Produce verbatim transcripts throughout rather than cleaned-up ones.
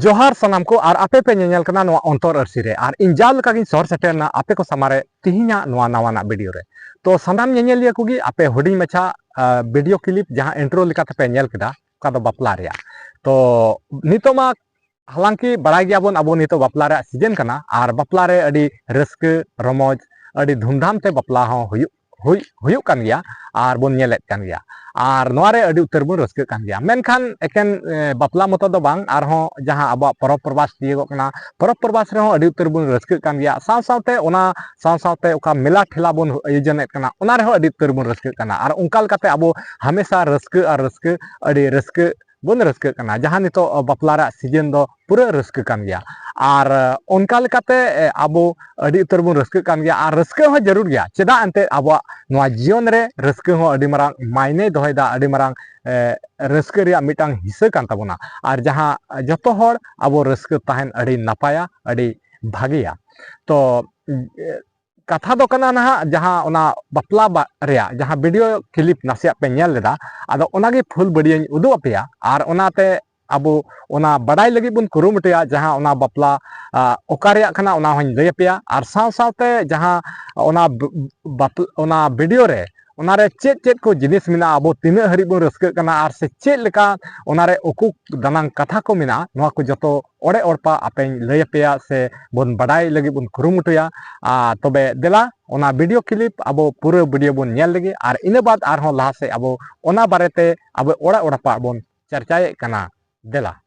ᱡᱚᱦᱟᱨ ᱥᱟᱱᱟᱢ ᱠᱚ, ᱟᱨ ᱟᱯᱮ ᱯᱮ ᱧᱮᱧᱮᱞ ᱠᱟᱱᱟ ᱱᱚᱣᱟ ᱚᱱᱛᱚᱨ ᱟᱹᱨᱥᱤ ᱨᱮ, ᱟᱨ ᱤᱧ ᱡᱟᱣ ᱞᱮᱠᱟ ᱜᱤᱧ ᱥᱚᱦᱚᱨ ᱥᱮᱴᱮᱨ ᱮᱱᱟ ᱟᱯᱮ ᱠᱚ ᱥᱟᱢᱟᱝ ᱨᱮ ᱛᱤᱦᱤᱧᱟᱜ ᱱᱚᱣᱟ ᱱᱟᱣᱟᱱᱟᱜ ᱵᱷᱤᱰᱤᱭᱳ ᱨᱮ᱾ ᱛᱚ ᱥᱟᱱᱟᱢ ᱧᱮᱧᱮᱞᱤᱭᱟᱹ ᱠᱚᱜᱮ ᱟᱯᱮ ᱦᱩᱰᱤᱧ ᱢᱟᱪᱷᱟ, ᱟ, ᱵᱷᱤᱰᱤᱭᱳ ᱠᱞᱤᱯ ᱡᱟᱦᱟᱸ ᱤᱱᱴᱨᱳ ᱞᱮᱠᱟ ᱛᱮᱯᱮ ᱧᱮᱞ ᱠᱮᱫᱟ, ᱚᱠᱟ ᱫᱚ ᱵᱟᱯᱞᱟ ᱨᱮᱭᱟᱜ᱾ ᱛᱚ ᱱᱤᱛᱚᱜ ᱢᱟ ᱦᱟᱞᱟᱝᱠᱤ ᱵᱟᱲᱟᱭ ᱜᱮᱭᱟᱵᱚᱱ ᱟᱵᱚ ᱱᱤᱛᱚᱜ ᱵᱟᱯᱞᱟ ᱨᱮᱭᱟᱜ ᱥᱤᱡᱮᱱ ᱠᱟᱱᱟ, ᱟᱨ ᱵᱟᱯᱞᱟ ᱨᱮ ᱟᱹᱰᱤ ᱨᱟᱹᱥᱠᱟᱹ ᱨᱚᱢᱚᱡᱽ, ᱟᱹᱰᱤ ᱫᱷᱩᱢᱫᱷᱟᱢ ᱛᱮ ᱵᱟᱯᱞᱟ ᱦᱚᱸ ᱦᱩᱭᱩᱜ, ᱦᱩᱭ, ᱦᱩᱭᱩᱜ ᱠᱟᱱ ᱜᱮᱭᱟ, ᱟᱨ ᱵᱚᱱ ᱧᱮᱞᱮᱫ ᱠᱟᱱ ᱜᱮᱭᱟ᱾ ᱟᱨ ᱱᱚᱣᱟ ᱨᱮ ᱟᱹᱰᱤ ᱩᱛᱟᱹᱨ ᱵᱚᱱ ᱨᱟᱹᱥᱠᱟᱹᱜ ᱠᱟᱱ ᱜᱮᱭᱟ᱾ ᱢᱮᱱᱠᱷᱟᱱ ᱮᱠᱮᱱ, ᱮ, ᱵᱟᱯᱞᱟ ᱢᱚᱛᱚ ᱫᱚ ᱵᱟᱝ, ᱟᱨᱦᱚᱸ ᱡᱟᱦᱟᱸ ᱟᱵᱚᱣᱟᱜ ᱯᱚᱨᱚᱵᱽ ᱯᱚᱨᱵᱟᱥ ᱛᱤᱭᱳᱜᱚᱜ ᱠᱟᱱᱟ, ᱯᱚᱨᱚᱵᱽ ᱯᱚᱨᱵᱟᱥ ᱨᱮᱦᱚᱸ ᱟᱹᱰᱤ ᱩᱛᱟᱹᱨ ᱵᱚᱱ ᱨᱟᱹᱥᱠᱟᱹᱜ ᱠᱟᱱ ᱜᱮᱭᱟ᱾ ᱥᱟᱶ ᱥᱟᱶᱛᱮ ᱚᱱᱟ ᱥᱟᱶ ᱥᱟᱶᱛᱮ ᱚᱠᱟ ᱢᱮᱞᱟ ᱴᱷᱮᱞᱟ ᱵᱚᱱ ᱟᱭᱳᱡᱚᱱᱮᱫ ᱠᱟᱱᱟ, ᱚᱱᱟ ᱨᱮᱦᱚᱸ ᱟᱹᱰᱤ ᱩᱛᱟᱹᱨ ᱵᱚᱱ ᱨᱟᱹᱥᱠᱟᱹᱜ ᱠᱟᱱᱟ᱾ ᱟᱨ ᱚᱱᱠᱟ ᱞᱮᱠᱟᱛᱮ ᱟᱵᱚ ᱦᱟᱢᱮᱥᱟ ᱨᱟᱹᱥᱠᱟᱹ ᱟᱨ ᱨᱟᱹᱥᱠᱟᱹ, ᱟᱹᱰᱤ ᱨᱟᱹᱥᱠᱟᱹ ᱵᱚᱱ ᱨᱟᱹᱥᱠᱟᱹᱜ ᱠᱟᱱᱟ᱾ ᱡᱟᱦᱟᱸ ᱱᱤᱛᱚᱜ ᱵᱟᱯᱞᱟ ᱨᱮᱭᱟᱜ ᱥᱤᱡᱮᱱ ᱫᱚ ᱯᱩᱨᱟᱹ ᱨᱟᱹᱥᱠᱟᱹ ᱠᱟᱱ ᱜᱮᱭᱟ᱾ ᱟᱨ ᱚᱱᱠᱟ ᱞᱮᱠᱟᱛᱮ, ᱮ, ᱟᱵᱚ ᱟᱹᱰᱤ ᱩᱛᱟᱹᱨ ᱵᱚᱱ ᱨᱟᱹᱥᱠᱟᱹᱜ ᱠᱟᱱ ᱜᱮᱭᱟ, ᱟᱨ ᱨᱟᱹᱥᱠᱟᱹ ᱦᱚᱸ ᱡᱟᱹᱨᱩᱲ ᱜᱮᱭᱟ᱾ ᱪᱮᱫᱟᱜ ᱮᱱᱛᱮᱫ ᱟᱵᱚᱣᱟᱜ ᱱᱚᱣᱟ ᱡᱤᱭᱚᱱ ᱨᱮ ᱨᱟᱹᱥᱠᱟᱹ ᱦᱚᱸ ᱟᱹᱰᱤ ᱢᱟᱨᱟᱝ ᱢᱟᱭᱱᱮᱭ ᱫᱚᱦᱚᱭᱮᱫᱟ, ᱟᱹᱰᱤ ᱢᱟᱨᱟᱝ, ᱮ, ᱨᱟᱹᱥᱠᱟᱹ ᱨᱮᱭᱟᱜ ᱢᱤᱫᱴᱟᱝ ᱦᱤᱥᱥᱟᱹ ᱠᱟᱱ ᱛᱟᱵᱚᱱᱟ᱾ ᱟᱨ ᱡᱟᱦᱟᱸ ᱡᱚᱛᱚ ᱦᱚᱲ ᱟᱵᱚ ᱨᱟᱹᱥᱠᱟᱹ ᱛᱟᱦᱮᱱ ᱟᱹᱰᱤ ᱱᱟᱯᱟᱭᱟ, ᱟᱹᱰᱤ ᱵᱷᱟᱜᱮᱭᱟ᱾ ᱛᱚ, ᱮ, ᱠᱟᱛᱷᱟ ᱫᱚ ᱠᱟᱱᱟ ᱱᱟᱦᱟᱜ, ᱡᱟᱦᱟᱸ ᱚᱱᱟ ᱵᱟᱯᱞᱟ ᱵᱟ-, ᱨᱮᱭᱟᱜ ᱡᱟᱦᱟᱸ ᱵᱷᱤᱰᱤᱭᱳ ᱠᱞᱤᱯ ᱱᱟᱥᱮᱭᱟᱜ ᱯᱮ ᱧᱮᱞ ᱞᱮᱫᱟ, ᱟᱫᱚ ᱚᱱᱟᱜᱮ ᱯᱷᱩᱞ ᱵᱷᱤᱰᱤᱭᱳᱧ ᱩᱫᱩᱜ ᱟᱯᱮᱭᱟ᱾ ᱟᱨ ᱚᱱᱟᱛᱮ ᱟᱵᱚ ᱚᱱᱟ ᱵᱟᱰᱟᱭ ᱞᱟᱹᱜᱤᱫ ᱵᱚᱱ ᱠᱩᱨᱩᱢᱩᱴᱩᱭᱟ, ᱡᱟᱦᱟᱸ ᱚᱱᱟ ᱵᱟᱯᱞᱟ, ᱟ, ᱚᱠᱟ ᱨᱮᱭᱟᱜ ᱠᱟᱱᱟ, ᱚᱱᱟ ᱦᱚᱸᱧ ᱞᱟᱹᱭ ᱟᱯᱮᱭᱟ᱾ ᱟᱨ ᱥᱟᱶ ᱥᱟᱶᱛᱮ ᱡᱟᱦᱟᱸ ᱚᱱᱟ ᱵ-, ᱵᱟᱯ-, ᱚᱱᱟ ᱵᱷᱤᱰᱤᱭᱳ ᱨᱮ, ᱚᱱᱟᱨᱮ ᱪᱮᱫ ᱪᱮᱫ ᱠᱚ ᱡᱤᱱᱤᱥ ᱢᱮᱱᱟᱜᱼᱟ, ᱟᱵᱚ ᱛᱤᱱᱟᱹᱜ ᱦᱟᱹᱨᱤᱡ ᱵᱚᱱ ᱨᱟᱹᱥᱠᱟᱹᱜ ᱠᱟᱱᱟ, ᱟᱨ ᱥᱮ ᱪᱮᱫ ᱞᱮᱠᱟ ᱚᱱᱟᱨᱮ ᱩᱠᱩ ᱫᱟᱱᱟᱝ ᱠᱟᱛᱷᱟ ᱠᱚ ᱢᱮᱱᱟᱜᱼᱟ, ᱱᱚᱣᱟ ᱠᱚ ᱡᱚᱛᱚ ᱚᱲᱮ ᱚᱲᱯᱟ ᱟᱯᱮᱧ ᱞᱟᱹᱭ ᱟᱯᱮᱭᱟ ᱥᱮ ᱵᱚᱱ ᱵᱟᱰᱟᱭ ᱞᱟᱹᱜᱤᱫ ᱵᱚᱱ ᱠᱩᱨᱩᱢᱩᱴᱩᱭᱟ᱾ ᱟᱨ ᱛᱚᱵᱮ ᱫᱮᱞᱟ, ᱚᱱᱟ ᱵᱷᱤᱰᱤᱭᱳ ᱠᱞᱤᱯ ᱟᱵᱚ ᱯᱩᱨᱟᱹ ᱵᱷᱤᱰᱤᱭᱳ ᱵᱚᱱ ᱧᱮᱞ ᱞᱮᱜᱮ, ᱟᱨ ᱤᱱᱟᱹ ᱵᱟᱫᱽ ᱟᱨᱦᱚᱸ ᱞᱟᱦᱟ ᱥᱮᱫ ᱟᱵᱚ ᱚᱱᱟ ᱵᱟᱨᱮᱛᱮ ᱟᱵᱚ ᱚᱲᱟᱜ ᱚᱲᱟᱯᱟᱜ ᱵᱚᱱ ᱪᱟᱨᱪᱟᱭᱮᱫ ᱠᱟᱱᱟ᱾ ᱫᱮᱞᱟ᱾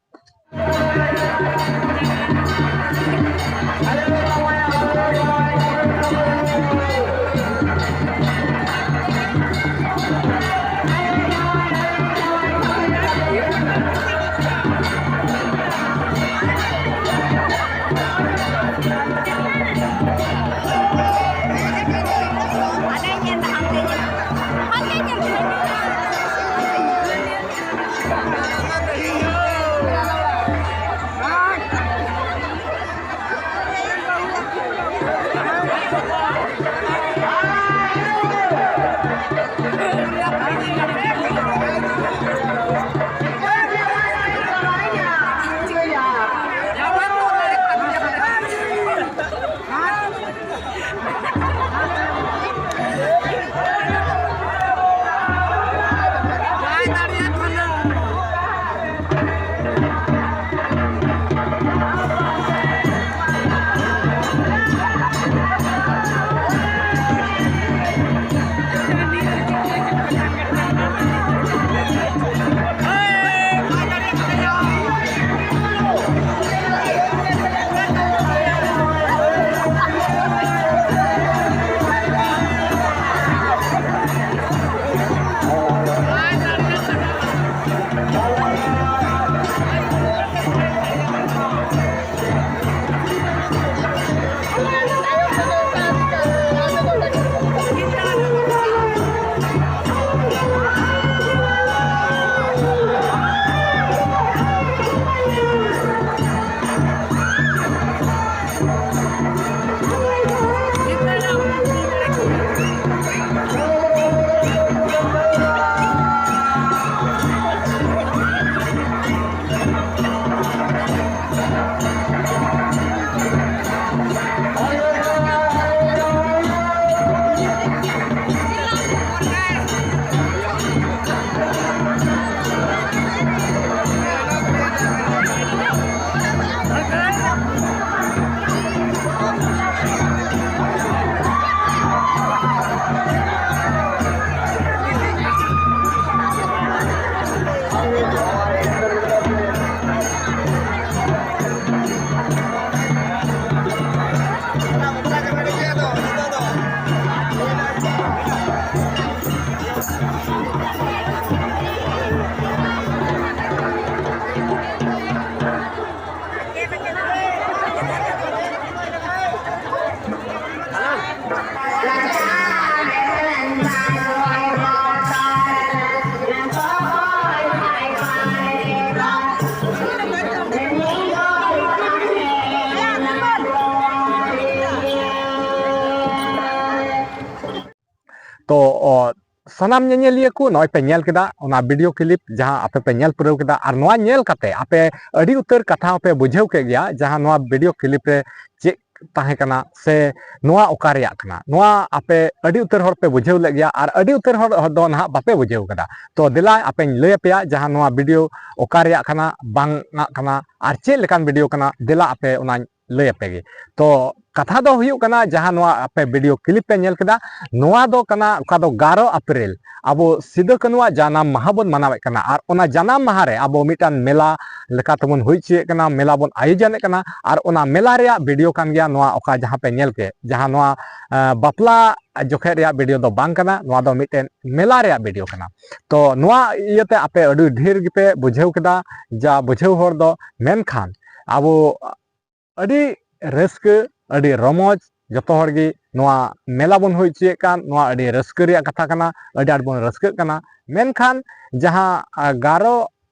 ᱛᱚ ᱚ, ᱥᱟᱱᱟᱢ ᱧᱮᱧᱮᱞᱤᱭᱟᱹ ᱠᱚ, ᱱᱚᱜᱼᱚᱭ ᱯᱮ ᱧᱮᱞ ᱠᱮᱫᱟ ᱚᱱᱟ ᱵᱷᱤᱰᱤᱭᱳ ᱠᱞᱤᱯ ᱡᱟᱦᱟᱸ ᱟᱯᱮ ᱯᱮ ᱧᱮᱞ ᱯᱩᱨᱟᱹᱣ ᱠᱮᱫᱟ, ᱟᱨ ᱱᱚᱣᱟ ᱧᱮᱞ ᱠᱟᱛᱮ ᱟᱯᱮ ᱟᱹᱰᱤ ᱩᱛᱟᱹᱨ ᱠᱟᱛᱷᱟ ᱦᱚᱸᱯᱮ ᱵᱩᱡᱷᱟᱹᱣ ᱠᱮᱫ ᱜᱮᱭᱟ ᱡᱟᱦᱟᱸ ᱱᱚᱣᱟ ᱵᱷᱤᱰᱤᱭᱳ ᱠᱞᱤᱯ ᱨᱮ ᱪᱮᱫ ᱛᱟᱦᱮᱸ ᱠᱟᱱᱟ ᱥᱮ ᱱᱚᱣᱟ ᱚᱠᱟ ᱨᱮᱭᱟᱜ ᱠᱟᱱᱟ, ᱱᱚᱣᱟ ᱟᱯᱮ ᱟᱹᱰᱤ ᱩᱛᱟᱹᱨ ᱦᱚᱲ ᱯᱮ ᱵᱩᱡᱷᱟᱹᱣ ᱞᱮᱫ ᱜᱮᱭᱟ ᱟᱨ ᱟᱹᱰᱤ ᱩᱛᱟᱹᱨ ᱦᱚᱲ ᱫᱚ ᱱᱟᱦᱟᱜ ᱵᱟᱯᱮ ᱵᱩᱡᱷᱟᱹᱣ ᱠᱟᱫᱟ᱾ ᱛᱚ ᱫᱮᱞᱟ ᱟᱯᱮᱧ ᱞᱟᱹᱭ ᱟᱯᱮᱭᱟ ᱡᱟᱦᱟᱸ ᱱᱚᱣᱟ ᱵᱷᱤᱰᱤᱭᱳ ᱚᱠᱟ ᱨᱮᱭᱟᱜ ᱠᱟᱱᱟ, ᱵᱟᱝ ᱟᱜ ᱠᱟᱱᱟ, ᱟᱨ ᱪᱮᱫ ᱞᱮᱠᱟᱱ ᱵᱷᱤᱰᱤᱭᱳ ᱠᱟᱱᱟ, ᱫᱮᱞᱟ ᱟᱯᱮ ᱚᱱᱟᱧ ᱞᱟᱹᱭ ᱟᱯᱮ ᱜᱮ᱾ ᱛᱚ ᱠᱟᱛᱷᱟ ᱫᱚ ᱦᱩᱭᱩᱜ ᱠᱟᱱᱟ, ᱡᱟᱦᱟᱸ ᱱᱚᱣᱟ ᱟᱯᱮ ᱵᱷᱤᱰᱤᱭᱳ ᱠᱞᱤᱯ ᱯᱮ ᱧᱮᱞ ᱠᱮᱫᱟ, ᱱᱚᱣᱟ ᱫᱚ ᱠᱟᱱᱟ ᱚᱠᱟ ᱫᱚ ᱜᱟᱨᱚ ᱮᱯᱨᱤᱞ, ᱟᱵᱚ ᱥᱤᱫᱩ ᱠᱟᱹᱱᱩᱣᱟᱜ ᱡᱟᱱᱟᱢ ᱢᱟᱦᱟ ᱵᱚᱱ ᱢᱟᱱᱟᱣᱮᱫ ᱠᱟᱱᱟ᱾ ᱟᱨ ᱚᱱᱟ ᱡᱟᱱᱟᱢ ᱢᱟᱦᱟ ᱨᱮ ᱟᱵᱚ ᱢᱤᱫᱴᱟᱝ ᱢᱮᱞᱟ ᱞᱮᱠᱟ ᱛᱮᱵᱚᱱ ᱦᱩᱭ ᱦᱚᱪᱚᱭᱮᱫ ᱠᱟᱱᱟ, ᱢᱮᱞᱟ ᱵᱚᱱ ᱟᱭᱳᱡᱚᱱᱮᱫ ᱠᱟᱱᱟ᱾ ᱟᱨ ᱚᱱᱟ ᱢᱮᱞᱟ ᱨᱮᱭᱟᱜ ᱵᱷᱤᱰᱤᱭᱳ ᱠᱟᱱ ᱜᱮᱭᱟ ᱱᱚᱣᱟ ᱚᱠᱟ ᱡᱟᱦᱟᱸ ᱯᱮ ᱧᱮᱞ ᱠᱮᱫ, ᱡᱟᱦᱟᱸ ᱱᱚᱣᱟ ᱟᱸ, ᱵᱟᱯᱞᱟ ᱡᱚᱠᱷᱮᱡ ᱨᱮᱭᱟᱜ ᱵᱷᱤᱰᱤᱭᱳ ᱫᱚ ᱵᱟᱝ ᱠᱟᱱᱟ, ᱱᱚᱣᱟ ᱫᱚ ᱢᱤᱫᱴᱮᱱ ᱢᱮᱞᱟ ᱨᱮᱭᱟᱜ ᱵᱷᱤᱰᱤᱭᱳ ᱠᱟᱱᱟ᱾ ᱛᱚ ᱱᱚᱣᱟ ᱤᱭᱟᱹᱛᱮ ᱟᱯᱮ ᱟᱹᱰᱤ ᱰᱷᱮᱨ ᱜᱮᱯᱮ ᱵᱩᱡᱷᱟᱹᱣ ᱠᱮᱫᱟ, ᱡᱟ ᱵᱩᱡᱷᱟᱹᱣ ᱦᱚᱲ ᱫᱚ, ᱢᱮᱱᱠᱷᱟᱱ ᱟᱵᱚ ᱟᱹᱰᱤ ᱨᱟᱹᱥᱠᱟᱹ, ᱟᱹᱰᱤ ᱨᱚᱢᱚᱡᱽ, ᱡᱚᱛᱚ ᱦᱚᱲ ᱜᱮ ᱱᱚᱣᱟ ᱢᱮᱞᱟ ᱵᱚᱱ ᱦᱩᱭ ᱦᱚᱪᱚᱭᱮᱫ ᱠᱟᱱ, ᱱᱚᱣᱟ ᱟᱹᱰᱤ ᱨᱟᱹᱥᱠᱟᱹ ᱨᱮᱭᱟᱜ ᱠᱟᱛᱷᱟ ᱠᱟᱱᱟ, ᱟᱹᱰᱤ ᱟᱸᱴ ᱵᱚᱱ ᱨᱟᱹᱥᱠᱟᱹᱜ ᱠᱟᱱᱟ᱾ ᱢᱮᱱᱠᱷᱟᱱ ᱡᱟᱦᱟᱸ ᱟᱸ, ᱜᱟᱨᱚ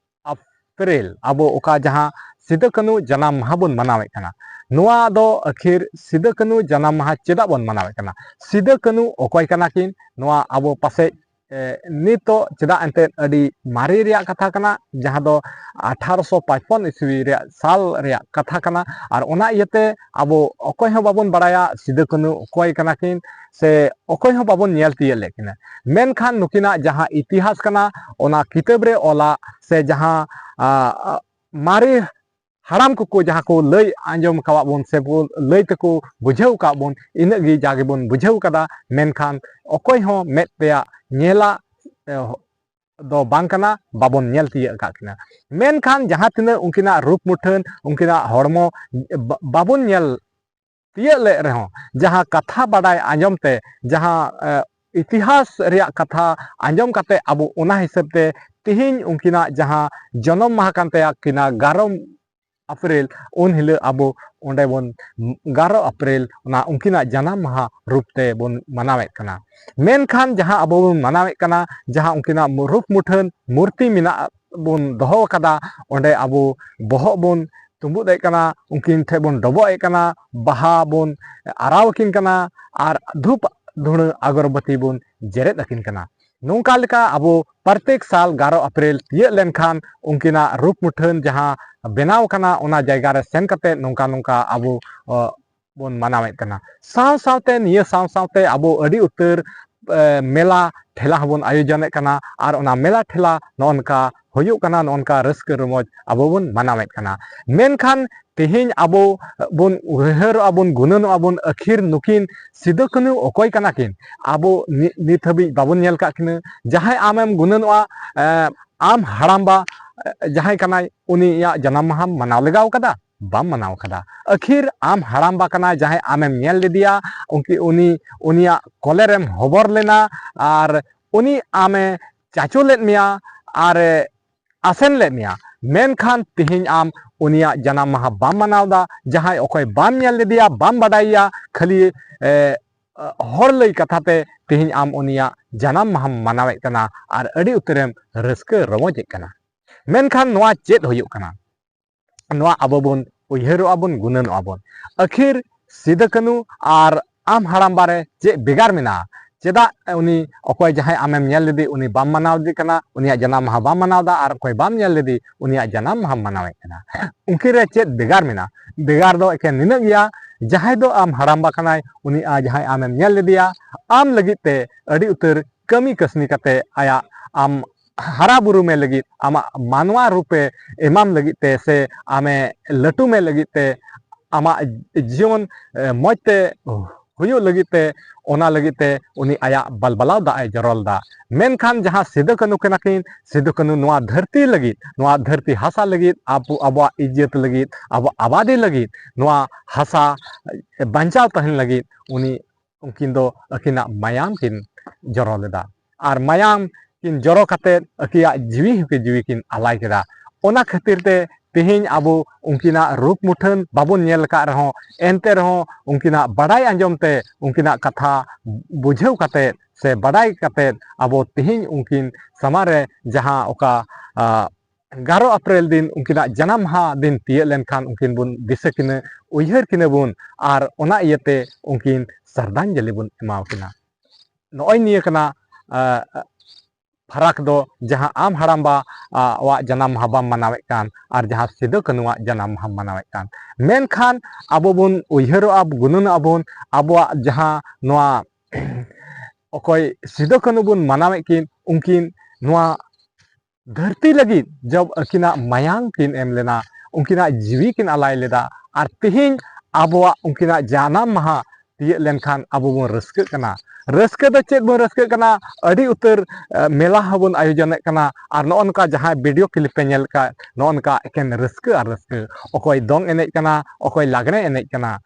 ᱮᱯᱨᱤᱞ ᱟᱵᱚ ᱚᱠᱟ ᱡᱟᱦᱟᱸ ᱥᱤᱫᱩ ᱠᱟᱹᱱᱩ ᱡᱟᱱᱟᱢ ᱢᱟᱦᱟ ᱵᱚᱱ ᱢᱟᱱᱟᱣᱮᱫ ᱠᱟᱱᱟ, ᱱᱚᱣᱟ ᱫᱚ ᱟᱹᱠᱷᱤᱨ ᱥᱤᱫᱩ ᱠᱟᱹᱱᱩ ᱡᱟᱱᱟᱢ ᱢᱟᱦᱟ ᱪᱮᱫᱟᱜ ᱵᱚᱱ ᱢᱟᱱᱟᱣᱮᱫ ᱠᱟᱱᱟ? ᱥᱤᱫᱩ ᱠᱟᱹᱱᱩ ᱚᱠᱚᱭ ᱠᱟᱱᱟ ᱠᱤᱱ? ᱱᱚᱣᱟ ᱟᱵᱚ ᱯᱟᱥᱮᱡ ᱮ, ᱱᱤᱛᱚᱜ ᱪᱮᱫᱟᱜ ᱮᱱᱛᱮᱫ ᱟᱹᱰᱤ ᱢᱟᱨᱮ ᱨᱮᱭᱟᱜ ᱠᱟᱛᱷᱟ ᱠᱟᱱᱟ, ᱡᱟᱦᱟᱸ ᱫᱚ ᱟᱴᱷᱟᱨᱚᱥᱚ ᱯᱟᱸᱪᱯᱚᱱ ᱤᱥᱣᱤ ᱨᱮᱭᱟᱜ ᱥᱟᱞ ᱨᱮᱭᱟᱜ ᱠᱟᱛᱷᱟ ᱠᱟᱱᱟ᱾ ᱟᱨ ᱚᱱᱟ ᱤᱭᱟᱹᱛᱮ ᱟᱵᱚ ᱚᱠᱚᱭ ᱦᱚᱸ ᱵᱟᱵᱚᱱ ᱵᱟᱲᱟᱭᱟ ᱥᱤᱫᱩ ᱠᱟᱹᱱᱩ ᱚᱠᱚᱭ ᱠᱟᱱᱟ ᱠᱤᱱ, ᱥᱮ ᱚᱠᱚᱭ ᱦᱚᱸ ᱵᱟᱵᱚᱱ ᱧᱮᱞ ᱛᱤᱭᱳᱜ ᱞᱮᱫ ᱠᱤᱱᱟ᱾ ᱢᱮᱱᱠᱷᱟᱱ ᱱᱩᱠᱤᱱᱟᱜ ᱡᱟᱦᱟᱸ ᱤᱛᱤᱦᱟᱥ ᱠᱟᱱᱟ, ᱚᱱᱟ ᱠᱤᱛᱟᱹᱵ ᱨᱮ ᱚᱞᱟ, ᱥᱮ ᱡᱟᱦᱟᱸ ᱟ, ᱟ, ᱢᱟᱨᱮ ᱦᱟᱲᱟᱢ ᱠᱚᱠᱚ ᱡᱟᱦᱟᱸ ᱠᱚ ᱞᱟᱹᱭ ᱟᱸᱡᱚᱢ ᱟᱠᱟᱣᱟᱫ ᱵᱚᱱ ᱥᱮ ᱵᱚ-, ᱞᱟᱹᱭ ᱛᱮᱠᱚ ᱵᱩᱡᱷᱟᱹᱣ ᱟᱠᱟᱫ ᱵᱚᱱ, ᱤᱱᱟᱹᱜ ᱜᱮ ᱡᱟ ᱜᱮᱵᱚᱱ ᱵᱩᱡᱷᱟᱹᱣ ᱠᱟᱫᱟ᱾ ᱢᱮᱱᱠᱷᱟᱱ ᱚᱠᱚᱭ ᱦᱚᱸ ᱢᱮᱫ ᱛᱮᱭᱟᱜ ᱧᱮᱞᱟᱜ, ᱮ, ᱫᱚ ᱵᱟᱝ ᱠᱟᱱᱟ, ᱵᱟᱵᱚᱱ ᱧᱮᱞ ᱛᱤᱭᱟᱹᱜ ᱟᱠᱟᱫ ᱠᱤᱱᱟ᱾ ᱢᱮᱱᱠᱷᱟᱱ ᱡᱟᱦᱟᱸ ᱛᱤᱱᱟᱹᱜ ᱩᱱᱠᱤᱱᱟᱜ ᱨᱩᱯ ᱢᱩᱴᱷᱟᱹᱱ, ᱩᱱᱠᱤᱱᱟᱜ ᱦᱚᱲᱢᱚ ᱵᱟ-, ᱵᱟᱵᱚᱱ ᱧᱮᱞ ᱛᱤᱭᱟᱹᱜ ᱞᱮᱫ ᱨᱮᱦᱚᱸ, ᱡᱟᱦᱟᱸ ᱠᱟᱛᱷᱟ ᱵᱟᱰᱟᱭ ᱟᱸᱡᱚᱢ ᱛᱮ, ᱡᱟᱦᱟᱸ, ᱮ, ᱤᱛᱤᱦᱟᱥ ᱨᱮᱭᱟᱜ ᱠᱟᱛᱷᱟ ᱟᱸᱡᱚᱢ ᱠᱟᱛᱮ ᱟᱵᱚ ᱚᱱᱟ ᱦᱤᱥᱟᱹᱵ ᱛᱮ ᱛᱤᱦᱤᱧ ᱩᱱᱠᱤᱱᱟᱜ ᱡᱟᱦᱟᱸ ᱡᱚᱱᱚᱢ ᱢᱟᱦᱟ ᱠᱟᱱ ᱛᱟᱭᱟ ᱠᱤᱱᱟ ᱜᱟᱨᱚ ᱮᱯᱨᱤᱞ, ᱩᱱ ᱦᱤᱞᱳᱜ ᱟᱵᱚ ᱚᱸᱰᱮ ᱵᱚᱱ ᱜᱟᱨᱚ ᱮᱯᱨᱤᱞ ᱚᱱᱟ ᱩᱱᱠᱤᱱᱟᱜ ᱡᱟᱱᱟᱢ ᱢᱟᱦᱟ ᱨᱩᱯ ᱛᱮ ᱵᱚᱱ ᱢᱟᱱᱟᱣᱮᱫ ᱠᱟᱱᱟ᱾ ᱢᱮᱱᱠᱷᱟᱱ ᱡᱟᱦᱟᱸ ᱟᱵᱚ ᱵᱚᱱ ᱢᱟᱱᱟᱣᱮᱫ ᱠᱟᱱᱟ, ᱡᱟᱦᱟᱸ ᱩᱱᱠᱤᱱᱟᱜ ᱨᱩᱯ ᱢᱩᱴᱷᱟᱹᱱ ᱢᱩᱨᱛᱤ ᱢᱮᱱᱟᱜ ᱵᱚᱱ ᱫᱚᱦᱚ ᱟᱠᱟᱫᱟ, ᱚᱸᱰᱮ ᱟᱵᱚ ᱵᱚᱦᱚᱜ ᱵᱚᱱ ᱛᱩᱢᱵᱩᱫ ᱮᱫ ᱠᱟᱱᱟ, ᱩᱱᱠᱤᱱ ᱴᱷᱮᱱ ᱵᱚᱱ ᱰᱚᱵᱚᱜ ᱮᱫ ᱠᱟᱱᱟ, ᱵᱟᱦᱟ ᱵᱚᱱ ᱟᱨᱟᱣ ᱟᱹᱠᱤᱱ ᱠᱟᱱᱟ, ᱟᱨ ᱫᱷᱩᱯ ᱫᱷᱩᱬᱟᱹ ᱟᱜᱚᱨᱵᱟᱹᱛᱤ ᱵᱚᱱ ᱡᱮᱨᱮᱫ ᱟᱹᱠᱤᱱ ᱠᱟᱱᱟ᱾ ᱱᱚᱝᱠᱟ ᱞᱮᱠᱟ ᱟᱵᱚ ᱯᱨᱚᱛᱮᱠ ᱥᱟᱞ ᱜᱟᱨᱚ ᱮᱯᱨᱤᱞ ᱛᱤᱭᱟᱹᱜ ᱞᱮᱱᱠᱷᱟᱱ ᱩᱱᱠᱤᱱᱟᱜ ᱨᱩᱯ ᱢᱩᱴᱷᱟᱹᱱ ᱡᱟᱦᱟᱸ ᱵᱮᱱᱟᱣ ᱠᱟᱱᱟ, ᱚᱱᱟ ᱡᱟᱭᱜᱟ ᱨᱮ ᱥᱮᱱ ᱠᱟᱛᱮ ᱱᱚᱝᱠᱟ ᱱᱚᱝᱠᱟ ᱟᱵᱚ, ᱚ, ᱵᱚᱱ ᱢᱟᱱᱟᱣᱮᱫ ᱠᱟᱱᱟ᱾ ᱥᱟᱶ ᱥᱟᱶᱛᱮ ᱱᱤᱭᱟᱹ ᱥᱟᱶ ᱥᱟᱶᱛᱮ ᱟᱵᱚ ᱟᱹᱰᱤ ᱩᱛᱟᱹᱨ, ᱮ, ᱢᱮᱞᱟ ᱴᱷᱮᱞᱟ ᱦᱚᱸᱵᱚᱱ ᱟᱭᱳᱡᱚᱱᱮᱫ ᱠᱟᱱᱟ, ᱟᱨ ᱚᱱᱟ ᱢᱮᱞᱟ ᱴᱷᱮᱞᱟ ᱱᱚᱜᱼᱚ ᱱᱚᱝᱠᱟ ᱦᱩᱭᱩᱜ ᱠᱟᱱᱟ, ᱱᱚᱜᱼᱚ ᱱᱚᱝᱠᱟ ᱨᱟᱹᱥᱠᱟᱹ ᱨᱚᱢᱚᱡᱽ ᱟᱵᱚ ᱵᱚᱱ ᱢᱟᱱᱟᱣᱮᱫ ᱠᱟᱱᱟ᱾ ᱢᱮᱱᱠᱷᱟᱱ ᱛᱮᱦᱮᱧ ᱟᱵᱚ ᱵᱚᱱ ᱩᱭᱦᱟᱹᱨᱚᱜᱼᱟ ᱵᱚᱱ, ᱜᱩᱱᱟᱹᱱᱚᱜᱼᱟ ᱵᱚᱱ, ᱟᱹᱠᱷᱤᱨ ᱱᱩᱠᱤᱱ ᱥᱤᱫᱩ ᱠᱟᱹᱱᱦᱩ ᱚᱠᱚᱭ ᱠᱟᱱᱟ ᱠᱤᱱ? ᱟᱵᱚ ᱱᱤ-, ᱱᱤᱛ ᱦᱟᱹᱵᱤᱡ ᱵᱟᱵᱚᱱ ᱧᱮᱞ ᱠᱟᱜ ᱠᱤᱱᱟᱹ᱾ ᱡᱟᱦᱟᱸᱭ ᱟᱢᱮᱢ ᱜᱩᱱᱟᱹᱱᱚᱜᱼᱟ, ᱮ, ᱟᱢ ᱦᱟᱲᱟᱢᱵᱟ, ᱮ, ᱡᱟᱦᱟᱸᱭ ᱠᱟᱱᱟᱭ, ᱩᱱᱤᱭᱟᱜ ᱡᱟᱱᱟᱢ ᱢᱟᱦᱟᱢ ᱢᱟᱱᱟᱣ ᱞᱮᱜᱟᱣ ᱠᱟᱫᱟ? ᱵᱟᱢ ᱢᱟᱱᱟᱣ ᱠᱟᱫᱟ᱾ ᱟᱹᱠᱷᱤᱨ ᱟᱢ ᱦᱟᱲᱟᱢᱵᱟ ᱠᱟᱱᱟᱭ, ᱡᱟᱦᱟᱸᱭ ᱟᱢᱮᱢ ᱧᱮᱞ ᱞᱮᱫᱮᱭᱟ, ᱩᱱᱠᱤ-, ᱩᱱᱤ, ᱩᱱᱤᱭᱟᱜ ᱠᱚᱞᱮᱨᱮᱢ ᱦᱚᱵᱚᱨ ᱞᱮᱱᱟ, ᱟᱨ ᱩᱱᱤ ᱟᱢᱮ ᱪᱟᱪᱳ ᱞᱮᱫ ᱢᱮᱭᱟ, ᱟᱨ ᱮ ᱟᱥᱮᱱ ᱞᱮᱫ ᱢᱮᱭᱟ, ᱢᱮᱱᱠᱷᱟᱱ ᱛᱮᱦᱮᱧ ᱟᱢ ᱩᱱᱤᱭᱟᱜ ᱡᱟᱱᱟᱢ ᱢᱟᱦᱟ ᱵᱟᱢ ᱢᱟᱱᱟᱣ ᱮᱫᱟ᱾ ᱡᱟᱦᱟᱸᱭ ᱚᱠᱚᱭ ᱵᱟᱢ ᱧᱮᱞ ᱞᱮᱫᱮᱭᱟ, ᱵᱟᱢ ᱵᱟᱰᱟᱭᱮᱭᱟ, ᱠᱷᱟᱹᱞᱤ, ᱮ, ᱦᱚᱲ ᱞᱟᱹᱭ ᱠᱟᱛᱷᱟ ᱛᱮ ᱛᱮᱦᱮᱧ ᱟᱢ ᱩᱱᱤᱭᱟᱜ ᱡᱟᱱᱟᱢ ᱢᱟᱦᱟᱢ ᱢᱟᱱᱟᱣᱮᱫ ᱠᱟᱱᱟ ᱟᱨ ᱟᱹᱰᱤ ᱩᱛᱟᱹᱨᱮᱢ ᱨᱟᱹᱥᱠᱟᱹ ᱨᱚᱢᱚᱡᱮᱫ ᱠᱟᱱᱟ᱾ ᱢᱮᱱᱠᱷᱟᱱ ᱱᱚᱣᱟ ᱪᱮᱫ ᱦᱩᱭᱩᱜ ᱠᱟᱱᱟ? ᱱᱚᱣᱟ ᱟᱵᱚ ᱵᱚᱱ ᱩᱭᱦᱟᱹᱨᱚᱜᱼᱟ ᱵᱚᱱ, ᱜᱩᱱᱟᱹᱱᱚᱜᱼᱟ ᱵᱚᱱ᱾ ᱟᱹᱠᱷᱤᱨ ᱥᱤᱫᱩ ᱠᱟᱹᱱᱦᱩ ᱟᱨ ᱟᱢ ᱦᱟᱲᱟᱢᱵᱟ ᱨᱮ ᱪᱮᱫ ᱵᱷᱮᱜᱟᱨ ᱢᱮᱱᱟᱜᱼᱟ? ᱪᱮᱫᱟᱜ ᱩᱱᱤ ᱚᱠᱚᱭ ᱡᱟᱦᱟᱸᱭ ᱟᱢᱮᱢ ᱧᱮᱞ ᱞᱮᱫᱮ ᱩᱱᱤ ᱵᱟᱢ ᱢᱟᱱᱟᱣ ᱞᱮᱫᱮ ᱠᱟᱱᱟ, ᱩᱱᱤᱭᱟᱜ ᱡᱟᱱᱟᱢ ᱢᱟᱦᱟ ᱵᱟᱢ ᱢᱟᱱᱟᱣ ᱮᱫᱟ, ᱟᱨ ᱚᱠᱚᱭ ᱵᱟᱢ ᱧᱮᱞ ᱞᱮᱫᱮ ᱩᱱᱤᱭᱟᱜ ᱡᱟᱱᱟᱢ ᱢᱟᱦᱟᱢ ᱢᱟᱱᱟᱣᱮᱫ ᱠᱟᱱᱟ? ᱩᱱᱠᱤᱱ ᱨᱮ ᱪᱮᱫ ᱵᱷᱮᱜᱟᱨ ᱢᱮᱱᱟᱜᱼᱟ? ᱵᱷᱮᱜᱟᱨ ᱫᱚ ᱮᱠᱮᱱ ᱱᱤᱱᱟᱹᱜ ᱜᱮᱭᱟ, ᱡᱟᱦᱟᱸᱭ ᱫᱚ ᱟᱢ ᱦᱟᱲᱟᱢᱵᱟ ᱠᱟᱱᱟᱭ, ᱩᱱᱤ ᱟᱨ ᱡᱟᱦᱟᱸᱭ ᱟᱢᱮᱢ ᱧᱮᱞ ᱞᱮᱫᱮᱭᱟ, ᱟᱢ ᱞᱟᱹᱜᱤᱫ ᱛᱮ ᱟᱹᱰᱤ ᱩᱛᱟᱹᱨ ᱠᱟᱹᱢᱤ ᱠᱟᱹᱥᱱᱤ ᱠᱟᱛᱮ ᱟᱭᱟᱜ ᱟᱢ ᱦᱟᱨᱟ ᱵᱩᱨᱩ ᱢᱮ ᱞᱟᱹᱜᱤᱫ, ᱟᱢᱟᱜ ᱢᱟᱱᱣᱟ ᱨᱩᱯᱮ ᱮᱢᱟᱢ ᱞᱟᱹᱜᱤᱫ ᱛᱮ, ᱥᱮ ᱟᱢᱮ ᱞᱟᱹᱴᱩ ᱢᱮ ᱞᱟᱹᱜᱤᱫ ᱛᱮ, ᱟᱢᱟᱜ ᱡᱤᱭᱚᱱ, ᱮ, ᱢᱚᱡᱽ ᱛᱮ ᱦᱩᱭᱩᱜ ᱞᱟᱹᱜᱤᱫ ᱛᱮ, ᱚᱱᱟ ᱞᱟᱹᱜᱤᱫ ᱛᱮ ᱩᱱᱤ ᱟᱭᱟᱜ ᱵᱟᱞᱵᱟᱞᱟᱣ ᱫᱟᱜ ᱮ ᱡᱚᱨᱚ ᱞᱮᱫᱟ᱾ ᱢᱮᱱᱠᱷᱟᱱ ᱡᱟᱦᱟᱸ ᱥᱤᱫᱩ ᱠᱟᱹᱱᱦᱩ ᱠᱟᱱᱟ ᱠᱤᱱ, ᱥᱤᱫᱩ ᱠᱟᱹᱱᱦᱩ ᱱᱚᱣᱟ ᱫᱷᱟᱹᱨᱛᱤ ᱞᱟᱹᱜᱤᱫ, ᱱᱚᱣᱟ ᱫᱷᱟᱹᱨᱛᱤ ᱦᱟᱥᱟ ᱞᱟᱹᱜᱤᱫ, ᱟᱵᱚ, ᱟᱵᱚᱣᱟᱜ ᱤᱡᱽᱡᱚᱛ ᱞᱟᱹᱜᱤᱫ, ᱟᱵᱚ ᱟᱵᱟᱫᱤ ᱞᱟᱹᱜᱤᱫ, ᱱᱚᱣᱟ ᱦᱟᱥᱟ ᱵᱟᱧᱪᱟᱣ ᱛᱟᱦᱮᱱ ᱞᱟᱹᱜᱤᱫ ᱩᱱᱤ ᱩᱱᱠᱤᱱ ᱫᱚ ᱟᱹᱠᱤᱱᱟᱜ ᱢᱟᱭᱟᱢ ᱠᱤᱱ ᱡᱚᱨᱚ ᱞᱮᱫᱟ᱾ ᱟᱨ ᱢᱟᱭᱟᱢ ᱠᱤᱱ ᱡᱚᱨᱚ ᱠᱟᱛᱮᱫ ᱟᱹᱠᱤᱭᱟᱜ ᱡᱤᱣᱤ ᱦᱚᱸᱠᱤᱱ ᱡᱤᱣᱤ ᱠᱤᱱ ᱟᱞᱟᱭ ᱠᱮᱫᱟ᱾ ᱚᱱᱟ ᱠᱷᱟᱹᱛᱤᱨ ᱛᱮ ᱛᱮᱦᱮᱧ ᱟᱵᱚ ᱩᱱᱠᱤᱱᱟᱜ ᱨᱩᱯ ᱢᱩᱴᱷᱟᱹᱱ ᱵᱟᱵᱚᱱ ᱧᱮᱞ ᱟᱠᱟᱫ ᱨᱮᱦᱚᱸ, ᱮᱱᱛᱮ ᱨᱮᱦᱚᱸ ᱩᱱᱠᱤᱱᱟᱜ ᱵᱟᱰᱟᱭ ᱟᱸᱡᱚᱢ ᱛᱮ, ᱩᱱᱠᱤᱱᱟᱜ ᱠᱟᱛᱷᱟ ᱵᱩᱡᱷᱟᱹᱣ ᱠᱟᱛᱮᱫ ᱥᱮ ᱵᱟᱰᱟᱭ ᱠᱟᱛᱮᱫ ᱟᱵᱚ ᱛᱮᱦᱮᱧ ᱩᱱᱠᱤᱱ ᱥᱟᱢᱟᱝ ᱨᱮ ᱡᱟᱦᱟᱸ ᱚᱠᱟ, ᱟ, ᱮᱜᱟᱨᱚ ᱮᱯᱨᱤᱞ ᱫᱤᱱ ᱩᱱᱠᱤᱱᱟᱜ ᱡᱟᱱᱟᱢ ᱢᱟᱦᱟ ᱫᱤᱱ ᱛᱤᱭᱟᱹᱜ ᱞᱮᱱᱠᱷᱟᱱ ᱩᱱᱠᱤᱱ ᱵᱚᱱ ᱫᱤᱥᱟᱹ ᱠᱤᱱᱟᱹ, ᱩᱭᱦᱟᱹᱨ ᱠᱤᱱᱟᱹ ᱵᱚᱱ, ᱟᱨ ᱚᱱᱟ ᱤᱭᱟᱹᱛᱮ ᱩᱱᱠᱤᱱ ᱥᱨᱟᱫᱷᱟᱧᱡᱚᱞᱤ ᱵᱚᱱ ᱮᱢᱟᱣ ᱠᱤᱱᱟ᱾ ᱱᱚᱜᱼᱚᱭ ᱱᱤᱭᱟᱹ ᱠᱟᱱᱟ ᱯᱷᱟᱨᱟᱠ ᱫᱚ, ᱡᱟᱦᱟᱸ ᱟᱢ ᱦᱟᱲᱟᱢᱵᱟ ᱟᱜ ᱡᱟᱱᱟᱢ ᱢᱟᱦᱟ ᱵᱟᱢ ᱢᱟᱱᱟᱣᱮᱫ ᱠᱟᱱ ᱟᱨ ᱡᱟᱦᱟᱸ ᱥᱤᱫᱩ ᱠᱟᱹᱱᱩᱣᱟᱜ ᱡᱟᱱᱟᱢ ᱢᱟᱦᱟᱢ ᱢᱟᱱᱟᱣᱮᱫ ᱠᱟᱱ᱾ ᱢᱮᱱᱠᱷᱟᱱ ᱟᱵᱚ ᱵᱚᱱ ᱩᱭᱦᱟᱹᱨᱚᱜᱼᱟ, ᱜᱩᱱᱟᱹᱱᱚᱜᱼᱟ ᱵᱚᱱ, ᱟᱵᱚᱣᱟᱜ ᱡᱟᱦᱟᱸ ᱱᱚᱣᱟ ᱚᱠᱚᱭ ᱥᱤᱫᱩ ᱠᱟᱹᱱᱩ ᱵᱚᱱ ᱢᱟᱱᱟᱣᱮᱫ ᱠᱤᱱ, ᱩᱱᱠᱤᱱ ᱱᱚᱣᱟ ᱫᱷᱟᱹᱨᱛᱤ ᱞᱟᱹᱜᱤᱫ ᱡᱚᱵ ᱟᱹᱠᱤᱱᱟᱜ ᱢᱟᱭᱟᱝ ᱠᱤᱱ ᱮᱢ ᱞᱮᱱᱟ, ᱩᱱᱠᱤᱱᱟᱜ ᱡᱤᱣᱤ ᱠᱤᱱ ᱟᱞᱟᱭ ᱞᱮᱫᱟ᱾ ᱟᱨ ᱛᱮᱦᱮᱧ ᱟᱵᱚᱣᱟᱜ ᱩᱱᱠᱤᱱᱟᱜ ᱡᱟᱱᱟᱢ ᱢᱟᱦᱟ ᱛᱤᱭᱟᱹᱜ ᱞᱮᱱᱠᱷᱟᱱ ᱟᱵᱚ ᱵᱚᱱ ᱨᱟᱹᱥᱠᱟᱹᱜ ᱠᱟᱱᱟ᱾ ᱨᱟᱹᱥᱠᱟᱹ ᱫᱚ ᱪᱮᱫ ᱵᱚᱱ ᱨᱟᱹᱥᱠᱟᱹᱜ ᱠᱟᱱᱟ? ᱟᱹᱰᱤ ᱩᱛᱟᱹᱨ ᱢᱮᱞᱟ ᱦᱚᱸᱵᱚᱱ ᱟᱭᱳᱡᱚᱱᱮᱫ ᱠᱟᱱᱟ᱾ ᱟᱨ ᱱᱚᱜᱼᱚ ᱱᱚᱝᱠᱟ ᱡᱟᱦᱟᱸ ᱵᱷᱤᱰᱤᱭᱳ ᱠᱞᱤᱯ ᱯᱮ ᱧᱮᱞ ᱠᱟᱜ, ᱱᱚᱜᱼᱚ ᱱᱚᱝᱠᱟ ᱮᱠᱮᱱ ᱨᱟᱹᱥᱠᱟᱹ ᱟᱨ ᱨᱟᱹᱥᱠᱟᱹ᱾ ᱚᱠᱚᱭ ᱫᱚᱝ ᱮᱱᱮᱡ ᱠᱟᱱᱟ, ᱚᱠᱚᱭ ᱞᱟᱜᱽᱬᱮ ᱮᱱᱮᱡ ᱠᱟᱱᱟ,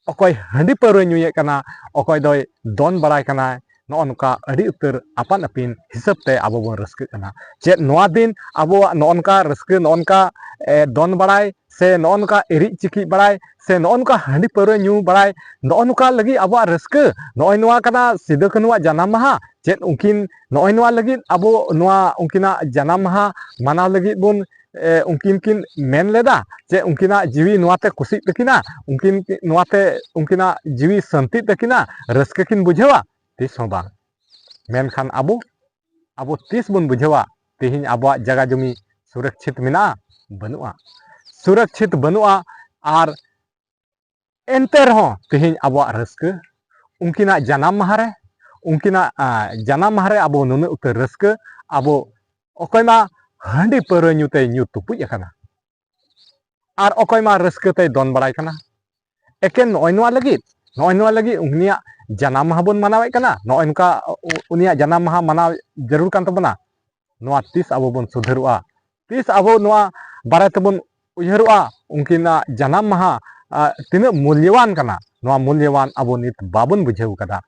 ᱚᱠᱚᱭ ᱦᱟᱺᱰᱤ ᱯᱟᱹᱣᱨᱟᱹ ᱧᱩᱭᱮᱫ ᱠᱟᱱᱟ, ᱚᱠᱚᱭ ᱫᱚᱭ ᱫᱚᱱ ᱵᱟᱲᱟᱭ ᱠᱟᱱᱟᱭ᱾ ᱱᱚᱜᱼᱚ ᱱᱚᱝᱠᱟ ᱟᱹᱰᱤ ᱩᱛᱟᱹᱨ ᱟᱯᱟᱱ ᱟᱹᱯᱤᱱ ᱦᱤᱥᱟᱹᱵ ᱛᱮ ᱟᱵᱚ ᱵᱚᱱ ᱨᱟᱹᱥᱠᱟᱹᱜ ᱠᱟᱱᱟ᱾ ᱪᱮᱫ ᱱᱚᱣᱟ ᱫᱤᱱ ᱟᱵᱚᱣᱟᱜ ᱱᱚᱜᱼᱚ ᱱᱚᱝᱠᱟ ᱨᱟᱹᱥᱠᱟᱹ, ᱱᱚᱜᱼᱚ ᱱᱚᱝᱠᱟ ᱮ, ᱫᱚᱱ ᱵᱟᱲᱟᱭ ᱥᱮ ᱱᱚᱜᱼᱚ ᱱᱚᱝᱠᱟ ᱮᱨᱤᱡ ᱪᱤᱠᱤᱡ ᱵᱟᱲᱟᱭ ᱥᱮ ᱱᱚᱜᱼᱚ ᱱᱚᱝᱠᱟ ᱦᱟᱺᱰᱤ ᱯᱟᱹᱣᱨᱟᱹ ᱧᱩ ᱵᱟᱲᱟᱭ, ᱱᱚᱜᱼᱚ ᱱᱚᱝᱠᱟ ᱞᱟᱹᱜᱤᱫ ᱟᱵᱚᱣᱟᱜ ᱨᱟᱹᱥᱠᱟᱹ? ᱱᱚᱜᱼᱚᱭ ᱱᱚᱣᱟ ᱠᱟᱱᱟ ᱥᱤᱫᱩ ᱠᱟᱹᱱᱩᱣᱟᱜ ᱡᱟᱱᱟᱢ ᱢᱟᱦᱟ? ᱪᱮᱫ ᱩᱱᱠᱤᱱ ᱱᱚᱜᱼᱚᱭ ᱱᱚᱣᱟ ᱞᱟᱹᱜᱤᱫ ᱟᱵᱚ ᱱᱚᱣᱟ ᱩᱱᱠᱤᱱᱟᱜ ᱡᱟᱱᱟᱢ ᱢᱟᱦᱟ ᱢᱟᱱᱟᱣ ᱞᱟᱹᱜᱤᱫ ᱵᱚᱱ ᱮ, ᱩᱱᱠᱤᱱ ᱠᱤᱱ ᱢᱮᱱ ᱞᱮᱫᱟ ᱡᱮ ᱩᱱᱠᱤᱱᱟᱜ ᱡᱤᱣᱤ ᱱᱚᱣᱟᱛᱮ ᱠᱩᱥᱤᱜ ᱛᱟᱹᱠᱤᱱᱟ, ᱩᱱᱠᱤᱱ ᱠᱤ-, ᱱᱚᱣᱟᱛᱮ ᱩᱱᱠᱤᱱᱟᱜ ᱡᱤᱣᱤ ᱥᱟᱹᱱᱛᱤᱜ ᱛᱟᱹᱠᱤᱱᱟ, ᱨᱟᱹᱥᱠᱟᱹ ᱠᱤᱱ ᱵᱩᱡᱷᱟᱹᱣᱟ? ᱛᱤᱥ ᱦᱚᱸ ᱵᱟᱝ᱾ ᱢᱮᱱᱠᱷᱟᱱ ᱟᱵᱚ, ᱟᱵᱚ ᱛᱤᱥ ᱵᱚᱱ ᱵᱩᱡᱷᱟᱹᱣᱟ ᱛᱮᱦᱮᱧ ᱟᱵᱚᱣᱟᱜ ᱡᱟᱭᱜᱟ ᱡᱚᱢᱤ ᱥᱩᱨᱚᱠᱪᱷᱤᱛ ᱢᱮᱱᱟᱜᱼᱟ? ᱵᱟᱹᱱᱩᱜᱼᱟ᱾ ᱥᱩᱨᱚᱠᱪᱷᱤᱛ ᱵᱟᱹᱱᱩᱜᱼᱟ᱾ ᱟᱨ ᱮᱱᱛᱮ ᱨᱮᱦᱚᱸ ᱛᱮᱦᱮᱧ ᱟᱵᱚᱣᱟᱜ ᱨᱟᱹᱥᱠᱟᱹ, ᱩᱱᱠᱤᱱᱟᱜ ᱡᱟᱱᱟᱢ ᱢᱟᱦᱟ ᱨᱮ, ᱩᱱᱠᱤᱱᱟᱜ, ᱟ, ᱡᱟᱱᱟᱢ ᱢᱟᱦᱟ ᱨᱮ ᱟᱵᱚ ᱱᱩᱱᱟᱹᱜ ᱩᱛᱟᱹᱨ ᱨᱟᱹᱥᱠᱟᱹ, ᱟᱵᱚ ᱚᱠᱚᱭ ᱢᱟ ᱦᱟᱺᱰᱤ ᱯᱟᱹᱣᱨᱟᱹ ᱧᱩ ᱛᱮᱭ ᱧᱩ ᱛᱩᱯᱩᱡ ᱟᱠᱟᱱᱟ, ᱟᱨ ᱚᱠᱚᱭ ᱢᱟ ᱨᱟᱹᱥᱠᱟᱹ ᱛᱮᱭ ᱫᱚᱱ ᱵᱟᱲᱟᱭ ᱠᱟᱱᱟ᱾ ᱮᱠᱮᱱ ᱱᱚᱜᱼᱚᱭ ᱱᱚᱣᱟ ᱞᱟᱹᱜᱤᱫ, ᱱᱚᱜᱼᱚᱭ ᱱᱚᱣᱟ ᱞᱟᱹᱜᱤᱫ ᱩᱱᱤᱭᱟᱜ ᱡᱟᱱᱟᱢ ᱢᱟᱦᱟ ᱵᱚᱱ ᱢᱟᱱᱟᱣᱮᱫ ᱠᱟᱱᱟ, ᱱᱚᱜᱼᱚᱭ ᱱᱚᱝᱠᱟ ᱩ-, ᱩᱱᱤᱭᱟᱜ ᱡᱟᱱᱟᱢ ᱢᱟᱦᱟ ᱢᱟᱱᱟᱣ ᱡᱟᱹᱨᱩᱲ ᱠᱟᱱ ᱛᱟᱵᱚᱱᱟ᱾ ᱱᱚᱣᱟ ᱛᱤᱥ ᱟᱵᱚ ᱵᱚᱱ ᱥᱩᱫᱷᱟᱹᱨᱚᱜᱼᱟ? ᱛᱤᱥ ᱟᱵᱚ ᱱᱚᱣᱟ ᱵᱟᱨᱮ ᱛᱮᱵᱚᱱ ᱩᱭᱦᱟᱹᱨᱚᱜᱼᱟ? ᱩᱱᱠᱤᱱᱟᱜ ᱡᱟᱱᱟᱢ ᱢᱟᱦᱟ, ᱟ, ᱛᱤᱱᱟᱹᱜ ᱢᱩᱞᱭᱚᱣᱟᱱ ᱠᱟᱱᱟ, ᱱᱚᱣᱟ ᱢᱩᱞᱭᱚᱣᱟᱱ ᱟᱵᱚ ᱱᱤᱛ ᱵᱟᱵᱚᱱ ᱵᱩᱡᱷᱟᱹᱣ ᱠᱟᱫᱟ᱾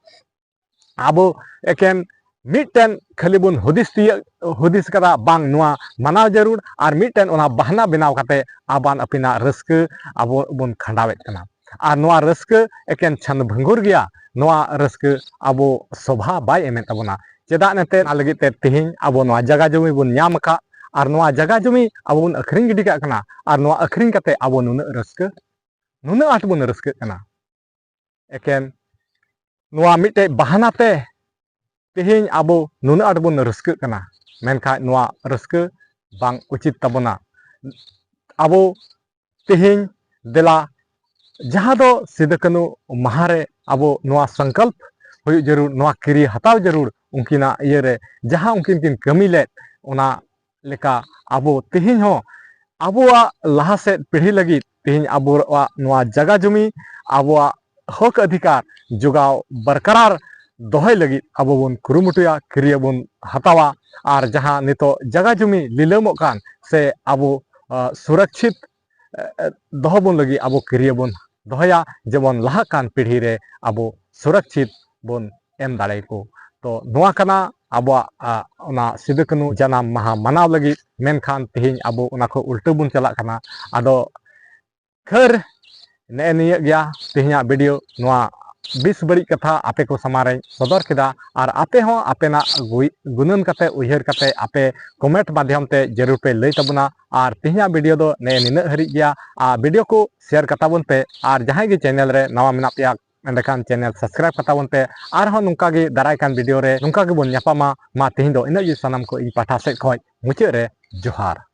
ᱟᱵᱚ ᱮᱠᱮᱱ ᱢᱤᱫᱴᱮᱱ ᱠᱷᱟᱹᱞᱤ ᱵᱚᱱ ᱦᱩᱫᱤᱥ ᱛᱤᱭᱟᱹᱜ, ᱦᱩᱫᱤᱥ ᱠᱟᱫᱟ, ᱵᱟᱝ, ᱱᱚᱣᱟ ᱢᱟᱱᱟᱣ ᱡᱟᱹᱨᱩᱲ, ᱟᱨ ᱢᱤᱫᱴᱮᱱ ᱚᱱᱟ ᱵᱟᱦᱱᱟ ᱵᱮᱱᱟᱣ ᱠᱟᱛᱮ ᱟᱵᱟᱱ ᱟᱹᱯᱤᱱᱟᱜ ᱨᱟᱹᱥᱠᱟᱹ ᱟᱵᱚ ᱵᱚᱱ ᱠᱷᱟᱸᱰᱟᱣᱮᱫ ᱠᱟᱱᱟ᱾ ᱟᱨ ᱱᱚᱣᱟ ᱨᱟᱹᱥᱠᱟᱹ ᱮᱠᱮᱱ ᱪᱷᱟᱱ ᱵᱷᱟᱹᱝᱜᱩᱨ ᱜᱮᱭᱟ, ᱱᱚᱣᱟ ᱨᱟᱹᱥᱠᱟᱹ ᱟᱵᱚ ᱥᱚᱵᱷᱟ ᱵᱟᱭ ᱮᱢᱮᱫ ᱛᱟᱵᱚᱱᱟ᱾ ᱪᱮᱫᱟᱜ ᱮᱱᱛᱮ ᱚᱱᱟ ᱞᱟᱹᱜᱤᱫ ᱛᱮ ᱛᱮᱦᱮᱧ ᱟᱵᱚ ᱱᱚᱣᱟ ᱡᱟᱭᱜᱟ ᱡᱚᱢᱤ ᱵᱚᱱ ᱧᱟᱢ ᱟᱠᱟᱫ, ᱟᱨ ᱱᱚᱣᱟ ᱡᱟᱭᱜᱟ ᱡᱚᱢᱤ ᱟᱵᱚ ᱵᱚᱱ ᱟᱹᱠᱷᱨᱤᱧ ᱜᱤᱰᱤ ᱠᱟᱜ ᱠᱟᱱᱟ, ᱟᱨ ᱱᱚᱣᱟ ᱟᱹᱠᱷᱨᱤᱧ ᱠᱟᱛᱮ ᱟᱵᱚ ᱱᱩᱱᱟᱹᱜ ᱨᱟᱹᱥᱠᱟᱹ, ᱱᱩᱱᱟᱹᱜ ᱟᱸᱴ ᱵᱚᱱ ᱨᱟᱹᱥᱠᱟᱹᱜ ᱠᱟᱱᱟ᱾ ᱮᱠᱮᱱ ᱱᱚᱣᱟ ᱢᱤᱫᱴᱮᱡ ᱵᱟᱦᱟᱱᱟ ᱛᱮ ᱛᱮᱦᱮᱧ ᱟᱵᱚ ᱱᱩᱱᱟᱹᱜ ᱟᱸᱴ ᱵᱚᱱ ᱨᱟᱹᱥᱠᱟᱹᱜ ᱠᱟᱱᱟ, ᱢᱮᱱᱠᱷᱟᱱ ᱱᱚᱣᱟ ᱨᱟᱹᱥᱠᱟᱹ ᱵᱟᱝ ᱩᱪᱤᱛ ᱛᱟᱵᱚᱱᱟ᱾ ᱟᱵᱚ ᱛᱮᱦᱮᱧ ᱫᱮᱞᱟ, ᱡᱟᱦᱟᱸ ᱫᱚ ᱥᱤᱫᱩ ᱠᱟᱹᱱᱦᱩ ᱢᱟᱦᱟ ᱨᱮ ᱟᱵᱚ ᱱᱚᱣᱟ ᱥᱚᱝᱠᱚᱞᱯ ᱦᱩᱭᱩᱜ ᱡᱟᱹᱨᱩᱲ, ᱱᱚᱣᱟ ᱠᱤᱨᱤ ᱦᱟᱛᱟᱣ ᱡᱟᱹᱨᱩᱲ, ᱩᱱᱠᱤᱱᱟᱜ ᱤᱭᱟᱹ ᱨᱮ ᱡᱟᱦᱟᱸ ᱩᱱᱠᱤᱱ ᱠᱤᱱ ᱠᱟᱹᱢᱤ ᱞᱮᱫ, ᱚᱱᱟ ᱞᱮᱠᱟ ᱟᱵᱚ ᱛᱮᱦᱮᱧ ᱦᱚᱸ ᱟᱵᱚᱣᱟᱜ ᱞᱟᱦᱟ ᱥᱮᱫ ᱯᱤᱲᱦᱤ ᱞᱟᱹᱜᱤᱫ ᱛᱮᱦᱮᱧ ᱟᱵᱚᱣᱟᱜ ᱱᱚᱣᱟ ᱡᱟᱭᱜᱟ ᱡᱚᱢᱤ, ᱟᱵᱚᱣᱟᱜ ᱦᱚᱠ ᱚᱫᱷᱤᱠᱟᱨ ᱡᱚᱜᱟᱣ ᱵᱚᱨᱠᱟᱨᱟᱨ ᱫᱚᱦᱚᱭ ᱞᱟᱹᱜᱤᱫ ᱟᱵᱚ ᱵᱚᱱ ᱠᱩᱨᱩᱢᱩᱴᱩᱭᱟ, ᱠᱤᱨᱤᱭᱟᱹ ᱵᱚᱱ ᱦᱟᱛᱟᱣᱟ᱾ ᱟᱨ ᱡᱟᱦᱟᱸ ᱱᱤᱛᱚᱜ ᱡᱟᱭᱜᱟ ᱡᱚᱢᱤ ᱞᱤᱞᱟᱹᱢᱚᱜ ᱠᱟᱱ ᱥᱮ ᱟᱵᱚ, ᱟ, ᱥᱩᱨᱚᱠᱪᱷᱤᱛ, ᱮ, ᱮ, ᱫᱚᱦᱚ ᱵᱚᱱ ᱞᱟᱹᱜᱤᱫ ᱟᱵᱚ ᱠᱤᱨᱤᱭᱟᱹ ᱵᱚᱱ ᱫᱚᱦᱚᱭᱟ, ᱡᱮᱢᱚᱱ ᱞᱟᱦᱟᱜ ᱠᱟᱱ ᱯᱤᱲᱦᱤ ᱨᱮ ᱟᱵᱚ ᱥᱩᱨᱚᱠᱪᱷᱤᱛ ᱵᱚᱱ ᱮᱢ ᱫᱟᱲᱮᱭᱟᱠᱚ᱾ ᱛᱚ ᱱᱚᱣᱟ ᱠᱟᱱᱟ ᱟᱵᱚᱣᱟᱜ, ᱟ, ᱚᱱᱟ ᱥᱤᱫᱩ ᱠᱟᱹᱱᱦᱩ ᱡᱟᱱᱟᱢ ᱢᱟᱦᱟ ᱢᱟᱱᱟᱣ ᱞᱟᱹᱜᱤᱫ, ᱢᱮᱱᱠᱷᱟᱱ ᱛᱮᱦᱮᱧ ᱟᱵᱚ ᱚᱱᱟ ᱠᱷᱚᱱ ᱩᱞᱴᱟᱹ ᱵᱚᱱ ᱪᱟᱞᱟᱜ ᱠᱟᱱᱟ᱾ ᱟᱫᱚ ᱠᱷᱟᱹᱨ ᱱᱮᱜᱼᱮ ᱱᱤᱭᱟᱹ ᱜᱮᱭᱟ ᱛᱮᱦᱮᱧᱟᱜ ᱵᱷᱤᱰᱤᱭᱳ᱾ ᱱᱚᱣᱟ ᱵᱮᱥ ᱵᱟᱹᱲᱤᱡ ᱠᱟᱛᱷᱟ ᱟᱯᱮ ᱠᱚ ᱥᱟᱢᱟᱝ ᱨᱮᱧ ᱥᱚᱫᱚᱨ ᱠᱮᱫᱟ, ᱟᱨ ᱟᱯᱮ ᱦᱚᱸ ᱟᱯᱮᱱᱟᱜ ᱜᱩᱭ-, ᱜᱩᱱᱟᱹᱱ ᱠᱟᱛᱮ, ᱩᱭᱦᱟᱹᱨ ᱠᱟᱛᱮ ᱟᱯᱮ ᱠᱚᱢᱮᱱᱴ ᱢᱟᱫᱽᱫᱷᱚᱢ ᱛᱮ ᱡᱟᱹᱨᱩᱲ ᱯᱮ ᱞᱟᱹᱭ ᱛᱟᱵᱚᱱᱟ᱾ ᱟᱨ ᱛᱮᱦᱮᱧᱟᱜ ᱵᱷᱤᱰᱤᱭᱳ ᱫᱚ ᱱᱮᱜᱼᱮ ᱱᱤᱱᱟᱹᱜ ᱦᱟᱹᱨᱤᱡ ᱜᱮᱭᱟ᱾ ᱟᱨ ᱵᱷᱤᱰᱤᱭᱳ ᱠᱚ ᱥᱮᱭᱟᱨ ᱠᱟᱛᱟ ᱵᱚᱱ ᱯᱮ, ᱟᱨ ᱡᱟᱦᱟᱸᱭ ᱜᱮ ᱪᱮᱱᱮᱞ ᱨᱮ ᱱᱟᱣᱟ ᱢᱮᱱᱟᱜ ᱯᱮᱭᱟ, ᱮᱸᱰᱮᱠᱷᱟᱱ ᱪᱮᱱᱮᱞ ᱥᱟᱵᱥᱠᱨᱟᱭᱤᱵ ᱠᱟᱛᱟ ᱵᱚᱱ ᱯᱮ᱾ ᱟᱨᱦᱚᱸ ᱱᱚᱝᱠᱟ ᱜᱮ ᱫᱟᱨᱟᱭ ᱠᱟᱱ ᱵᱷᱤᱰᱤᱭᱳ ᱨᱮ ᱱᱚᱝᱠᱟ ᱜᱮᱵᱚᱱ ᱧᱟᱯᱟᱢᱟ᱾ ᱢᱟ ᱛᱮᱦᱮᱧ ᱫᱚ ᱤᱱᱟᱹᱜ ᱜᱮ, ᱥᱟᱱᱟᱢ ᱠᱚ ᱤᱧ ᱯᱟᱦᱴᱟ ᱥᱮᱫ ᱠᱷᱚᱱ ᱢᱩᱪᱟᱹᱫ ᱨᱮ ᱡᱚᱦᱟᱨ᱾